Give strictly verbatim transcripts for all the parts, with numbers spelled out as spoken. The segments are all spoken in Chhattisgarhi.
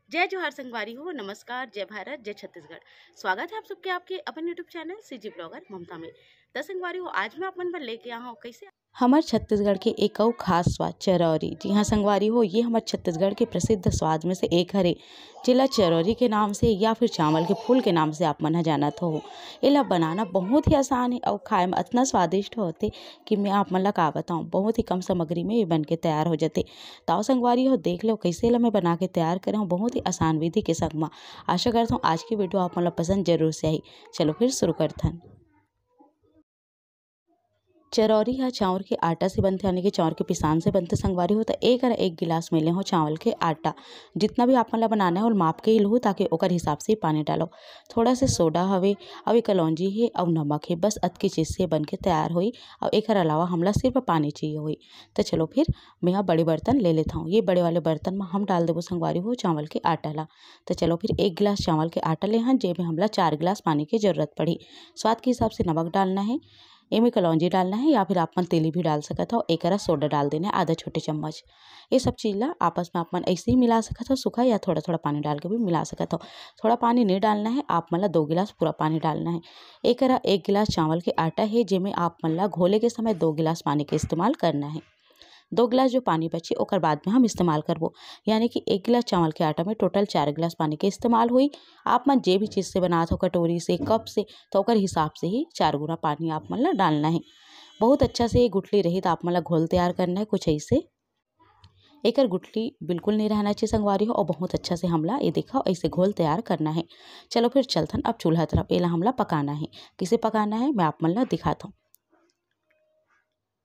जय जोहार संगवारी हो, नमस्कार, जय भारत, जय छत्तीसगढ़। स्वागत है आप सबके आपके अपन YouTube चैनल सीजी ब्लॉगर ममता में। त संगवारी हो, आज मैं अपन बर लेके आया हूँ कैसे हमर छत्तीसगढ़ के एक अउ खास स्वाद चरौरी। जी हाँ संगवारी हो, ये हमर छत्तीसगढ़ के प्रसिद्ध स्वाद में से एक हरे, जेला चरौरी के नाम से या फिर चावल के फूल के नाम से आप मन ह जानत हो। एला बनाना बहुत ही आसान है और खाए में इतना स्वादिष्ट होते कि मैं आप मन ला का बताऊँ, बहुत ही कम सामग्री में ये बन के तैयार हो जाते। ताव संगवारी हो, देख लो कैसे एला मैं बना के तैयार करे हूँ, बहुत ही आसान विधि के संग मा। आशा करता हूँ आज की वीडियो आप मन ला पसंद जरूर से आई। चलो फिर शुरू करथन। चरौरी ह चाउर के आटा से बनथे, यानी कि चाउर के पिसान से बनथे संगवारी हो। त एक अरा एक गिलास में ले हो चावल के आटा। जितना भी आप मन ला बनाना है, ओला माप के ही लहू, ताकि ओकर हिसाब से ही पानी डालो। थोड़ा से सोडा हवे, अउ एक कलौंजी हे, अउ नमक हे। बस अतकी चीज से बन के तैयार होई, अउ एकर अलावा हमला सिर्फ पानी चाहिए होई। त चलो फिर मैं ह बड़े बर्तन ले लेथव। ये बड़े वाले बर्तन में हम डाल देबो संगवारी हो चावल के आटा ला। त चलो फिर एक गिलास चावल के आटा ले हन, जेमे हमला चार गिलास पानी के जरूरत पड़ी। स्वाद के हिसाब से नमक डालना है, एमे कलौंजी डालना है या फिर आप मन तेली भी डाल सकत हो, एक अरा सोडा डाल देना है आधा छोटे चम्मच। ये सब चीज ला आपस में आप मन ऐसे ही मिला सकत हो, सूखा या थोड़ा थोड़ा पानी डाल के भी मिला सकत हो। थोड़ा पानी नहीं डालना है, आप मन ला दो गिलास पूरा पानी डालना है। एक अरा एक गिलास चावल के आटा है, जेमे आप मन ला घोले के समय दो गिलास पानी के इस्तेमाल करना है। दो गिलास जो पानी बची ओकर बाद में हम इस्तेमाल करबो, यानी कि एक गिलास चावल के आटा में टोटल चार गिलास पानी के इस्तेमाल हुई। आप मन जे भी चीज से बनात हो, कटोरी से, कप से, तो ओकर हिसाब से ही चार गुना पानी आप मन ला डालना है। बहुत अच्छा से ये गुठली रही तो आप मन ला घोल तैयार करना है कुछ ऐसे। एकर गुठली बिल्कुल नहीं रहना चाहिए संगवारी हो, और बहुत अच्छा से हमला ये देखो ऐसे घोल तैयार करना है। चलो फिर चलथन अब चूल्हा तरफ, एला हमला पकाना है। किसे पकाना है मैं आप मन ला दिखाता हूँ।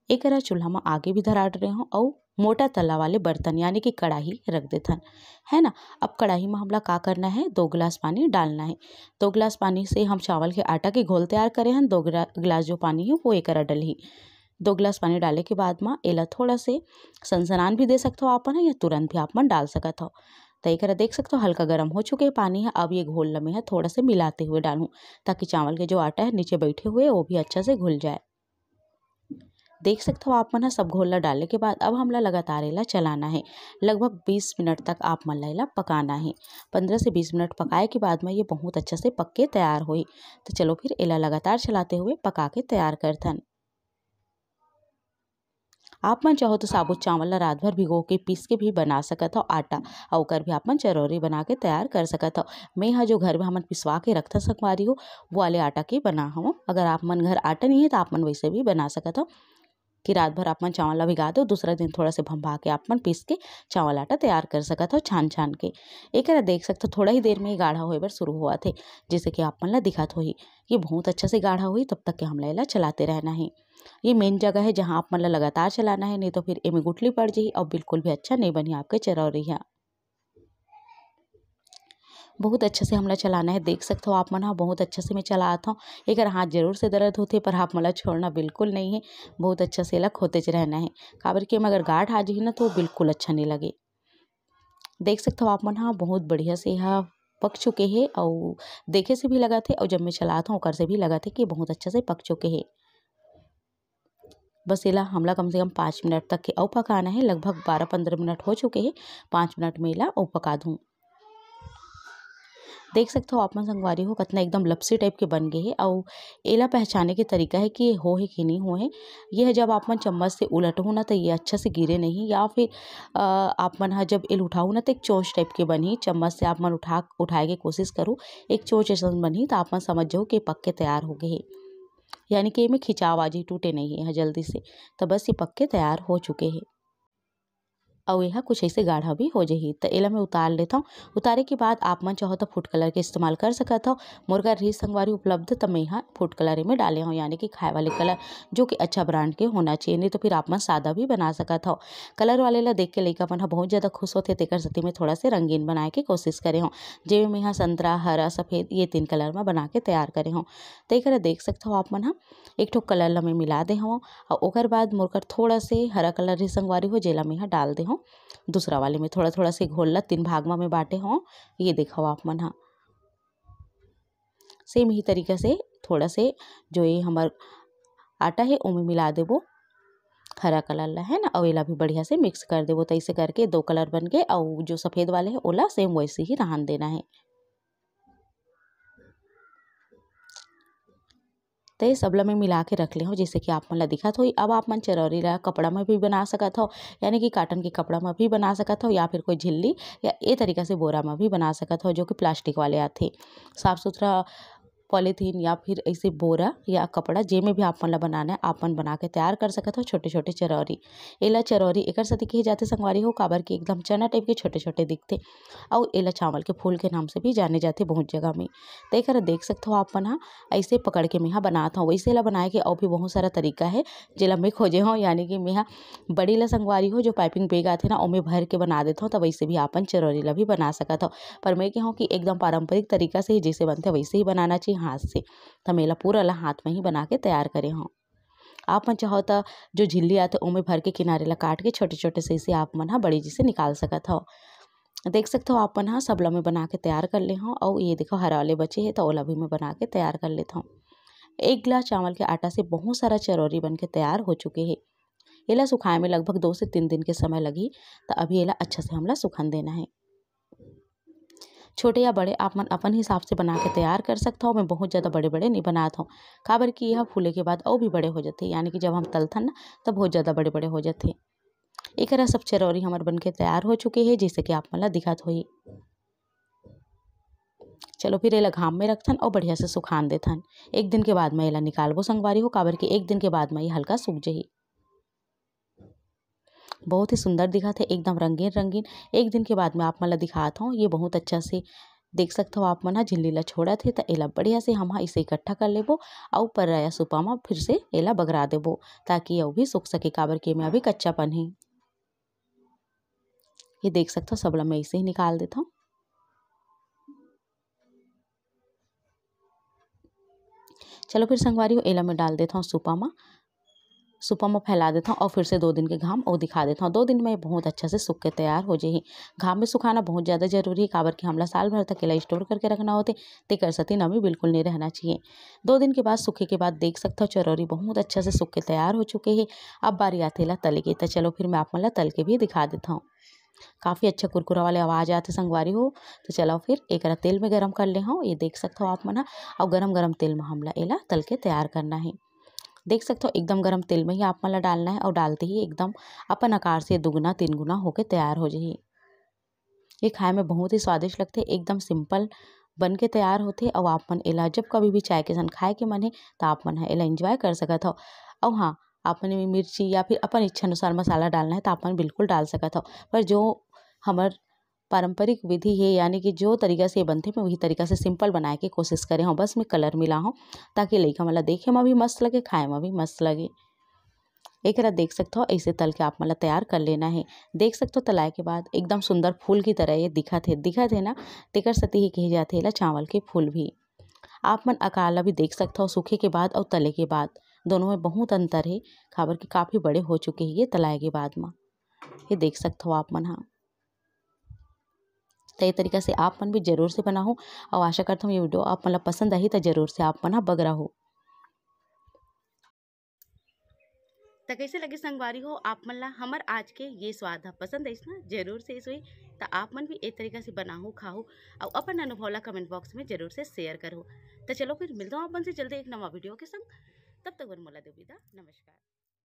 एकरा चूल्हा म आगी भी धरा डरे हूँ, अउ मोटा तला वाले बर्तन यानी कि कड़ाही रख देथन, है ना। अब कड़ाही म हमला का करना है, दो गिलास पानी डालना है। दो गिलास पानी से हम चावल के आटा के घोल तैयार करे हन, दो गिला-, गिलास जो पानी है वो एकरा डलही। दो गिलास पानी डाले के बाद म एला थोड़ा से सनसनान भी दे सकत हो आप मन, या तुरंत भी आप मन डाल सकत हो। त एकरा देख सकत हो हल्का गरम हो चुके हे पानी ह। अब ये घोल ल मैं ह थोड़ा से मिलाते हुए डालहूँ, ताकि चावल के जो आटा है नीचे बैठे हुए वो भी अच्छा से घुल जाए। देख सकत हो आप मन ह सब घोल ला डाले के बाद अब हमला लगातार एला चलाना है। लगभग बीस मिनट तक आप मन ला एला पकाना है। पंद्रह से बीस मिनट पकाए के बाद में ये बहुत अच्छा से पक के तैयार होही। तो चलो फिर एला लगातार चलाते हुए पका के तैयार करथन। आप मन चाहो तो साबुत चावल ला रात भर भिगो के पीस के भी बना सकत हो आटा, अउ ओकर भी आप मन चरौरी बना के तैयार कर सकत हो। मैं ह जो घर में हमन पिसवा के रखथन संगवारी हो, वो वाले आटा के बना हवं। अगर आप मन घर आटा नहीं है तो आप मन वैसे भी बना सकत हो कि रात भर आप मन चावल ला भिगा दो, दूसरा दिन थोड़ा से भंभा के आप मन पीस के चावल आटा तैयार कर सकत हो छान छान के। एकरा देख सकत हो थोड़ा ही देर में ही गाढ़ा होए बर शुरू होवत हे, जैसे कि आप मन ला दिखत होही। ये बहुत अच्छा से गाढ़ा होही, तब तक के हमला एला चलाते रहना है। ये मेन जगह है जहाँ आप मन ला लगातार चलाना है, नहीं तो फिर एमे गुठली पड़ जाही और बिल्कुल भी अच्छा नहीं बनही आपके चरौरी ह। बहुत अच्छा से हमला चलाना है। देख सकत हो आप मन ह, बहुत अच्छा से मैं चलात हव। एकर हाथ जरूर से दर्द होथे, पर आप मन ला छोड़ना बिल्कुल नहीं है। बहुत अच्छा से एला खोतेच रहना है, काबर कि एमा अगर गांठ आ जाही ना, तो बिल्कुल अच्छा नहीं लगे। देख सकत हो आप मन ह, बहुत बढ़िया से एहा पक चुके हे, अउ देखे से भी लगत हे, अउ जब मैं चलात हव, ओकर से भी लगत हे कि बहुत अच्छा से पक चुके हे। बस एला हमला कम से कम पाँच मिनट तक के अउ पकाना है। लगभग बारह पंद्रह मिनट हो चुके हे, पाँच मिनट में एला अउ पका दूँ। देख सकत हो आप मन संगवारी हो, कतना एकदम लपसी टाइप के बन गे हे। अउ एला पहचाने के तरीका है कि हो हे कि नहीं हो हे। ये जब आप मन चम्मच से उलटहू ना, तो ये अच्छा से गिरे नहीं, या फिर, अ, आप मन ह जब एल उठाहू ना, तो एक चोंच टाइप के बनही। चम्मच से आप मन उठा, उठाए के कोशिश करू, एक चोंच अइसन बनही, तो आप मन समझ जाहू कि पक के तैयार हो गे हे, यानी कि एमे खिंचाव आ जाही, टूटे नहीं हे जल्दी से। तो बस ये पक के तैयार हो चुके हे। अउ एहा कुछ ऐसे गाढ़ा भी हो जाही। त एला मैं उतार लेथव। उतारे के बाद आप मन चाहो त फूड कलर के इस्तेमाल कर सकत हव। मोर कर रहिस संगवारी उपलब्ध, त मैं हा फूड कलर एमे डाले हव, यानी कि खाए वाले कलर, जो कि अच्छा ब्रांड के होना चाहिए, नहीं तो फिर आप मन सादा भी बना सकत हव। कलर वाले ला देख के लइका मन ह बहुत ज़्यादा खुश होथे, तेकर सेती मैं थोड़ा से रंगीन बनाए के कोशिश करे हव, जेमे मैं हा संतरा, हरा, सफ़ेद, ये तीन कलर में बना के तैयार करे हव। त एकरा देख सकत हव आप मन ह, एक ठो कलर ला मैं मिला दे हव। अउ ओकर बाद मोर कर थोड़ा से हरा कलर रहिस संगवारी हो, जेला मैं ह डाल दे हव। दूसरा वाले में थोड़ा थोड़ा से घोल ला तीन भाग में मैं बांटे हव। ये देखव आप मन ह, सेम ही तरीका से थोड़ा से जो ये हमर आटा है, ओमे मिला देबो। हरा कलर ला, है ना, अउ एला भी बढ़िया से मिक्स कर देबो। तो ऐसे करके दो कलर बन गए, अउ जो सफेद वाले है ओला सेम वैसे ही रहन देना है। तो ये सब ला मैं मिला के रख ले हूँ, जैसे कि आप मन ला दिखत होही। अब आप मन चरौरी ला कपड़ा में भी बना सकत हो, यानी कि कॉटन के कपड़ा में भी बना सकत हो, या फिर कोई झिल्ली या ए तरीका से बोरा में भी बना सकत हो, जो कि प्लास्टिक वाले आथे। साफ सुथरा पॉलीथीन या फिर ऐसे बोरा या कपड़ा, जे में भी आप मन ला बनाना है, आप मन बना के तैयार कर सकत हो छोटे छोटे चरौरी। एला चरौरी एकर सेती कहे जाथे संगवारी हो, काबर कि एकदम चना टाइप के छोटे छोटे दिखथे, अउ एला चावल के फूल के नाम से भी जाने जाथे बहुत जगह में। तो एकर देख सकत हो आप मन हा, ऐसे पकड़ के मेहा बनात हूँ। वैसे ला बनाए के अउ भी बहुत सारा तरीका है, जेला मैं खोजे हूँ, यानी कि मेहा बड़ी ला संगवारी हो, जो पाइपिंग बैग आथे ना, ओमे भर के बना देत हूँ, तब वैसे भी आपन चरौरी ला भी बना सकत हो। पर मैं कहूँ कि एकदम पारंपरिक तरीका से ही जैसे बनथे वैसे ही बनाना चाहिए हाथ से। तो मैं एला पूरा ला हाथ में ही बना के तैयार करे हूँ। आप मन चाहो तो जो झिल्ली आथे ओमे भर के किनारे ला काट के छोटे छोटे से इसे आप मन हा बड़ी जैसे निकाल सकत हो। देख सकत हो आप मन हा सब ला मैं बना के तैयार कर ले हूँ। अउ ये देखो हरा वाले बचे है तो ओला भी मैं बना के तैयार कर लेत हूँ। एक गिलास चावल के आटा से बहुत सारा चरौरी बन के तैयार हो चुके है। एला सुखाए में लगभग दो से तीन दिन के समय लगही। तो अभी एला अच्छा से हमला सुखन देना है। छोटे या बड़े आप मन अपन हिसाब से बना के तैयार कर सकत हो। मैं बहुत ज़्यादा बड़े बड़े नहीं बनात हूँ, काबर कि यह फूले के बाद अउ भी बड़े हो जाते, यानी कि जब हम तलथन ना, तब बहुत ज़्यादा बड़े बड़े हो जाते। एकरा सब चरौरी हमर बन के तैयार हो चुके है, जैसे कि आप मन ला दिखत होही। चलो फिर एला घाम में रखथन और बढ़िया से सुखान देथन। एक दिन के बाद मैं एला निकालबो संगवारी हो, काबर कि एक दिन के बाद मैं ये हल्का सूख जही। बहुत ही सुंदर दिखत है, एकदम रंगीन रंगीन। एक दिन के बाद मैं आप मन ला दिखात हूँ, ये बहुत अच्छा से देख सकत हो आप मन ह झिल्ली ला छोड़त हे। त एला बढ़िया से हम ह इसे इकट्ठा कर लेबो अउ पर्रा या सुपा म फिर से एला बगरा देबो, ताकि अउ भी सूख सके, काबर कि एमे अभी कच्चापन हे। ये देख सकत हो, सब ला मैं इसे ही निकाल देथव। चलो फिर संगवारी हो, एला मैं डाल देथव सुपा म। सुपा म फैला देथव अउ फिर से दो दिन के घाम अउ दिखा देथव। दो दिन में बहुत अच्छा से सूख के तैयार हो जाही। घाम में सुखाना बहुत ज़्यादा जरूरी हे, काबर कि हमला साल भर तक एला स्टोर करके रखना होथे, तेकर सेती नमी बिल्कुल नहीं रहना चाहिए। दो दिन के बाद सूखे के बाद देख सकथव, चरौरी बहुत अच्छा से सूख के तैयार हो चुके हे। अब बारी आथे एला तले के, त चलो फिर मैं आप मन ला तल के भी दिखा देथव। काफ़ी अच्छा कुरकुरा वाले आवाज़ आथे संगवारी हो। तो चलो फिर एकरा तेल में गरम कर ले हव, ये देख सकथव आप मन ह, अउ गरम गरम तेल में हमला एला तल के तैयार करना हे। देख सकथव एकदम गरम तेल में ही आप मन ला डालना हे, अउ डालते ही एकदम अपन आकार से दुगुना तीन गुना होके तैयार हो जाही। ये खाए में बहुत ही स्वादिष्ट लगथे, एकदम सिंपल बन के तैयार होथे। अउ आप मन एला जब कभी भी चाय के संग खाए के मन हे, त आप मन ह एला एंजॉय कर सकत हव। अउ हाँ, आप मन एमे मिर्ची या फिर अपन इच्छा अनुसार मसाला डालना हे, त आप मन बिल्कुल डाल सकत हव। पर जो हमर पारंपरिक विधि हे, यानी कि जो तरीका से ये बनथे, मैं वही तरीका से सिंपल बनाए के कोशिश करे हव। बस मैं कलर मिला हव, ताकि लइका मन ला देखे म भी मस्त लगे, खाए म भी मस्त लगे। एकरा देख सकथव, ऐसे तल के आप मन ला तैयार कर लेना हे। देख सकथव, तलाए के बाद एकदम सुंदर फूल की तरह ये दिखत हे, दिखत हे ना, तेकर सेती ही कहे जाथे एला चावल के फूल भी। आप मन आकार ला भी देख सकथव, सूखे के बाद अउ तले के बाद दोनों में बहुत अंतर हे, काबर कि काफ़ी बड़े हो चुके हे ये तलाए के बाद म। ये देख सकथव आप मन ह। त ये तरीका से आप मन भी जरूर से बनाहू, अउ आशा करथव ये वीडियो आप मन ला पसंद आही, त जरूर से आप मन ह बगरा हो। त कैसे लगे संगवारी हो आप मन ला हमर आज के ये स्वाद ह? पसंद आइस ना? जरूर से आइस होही। त आप मन भी ए तरीका से बनाहू, खाहू, अउ अपन अनुभव ला कमेंट बॉक्स में जरूर से शेयर करहू। त चलो फिर मिलथव आप मन से जल्दी एक नवा वीडियो के संग। तब तक बर मोला दो विदा, नमस्कार।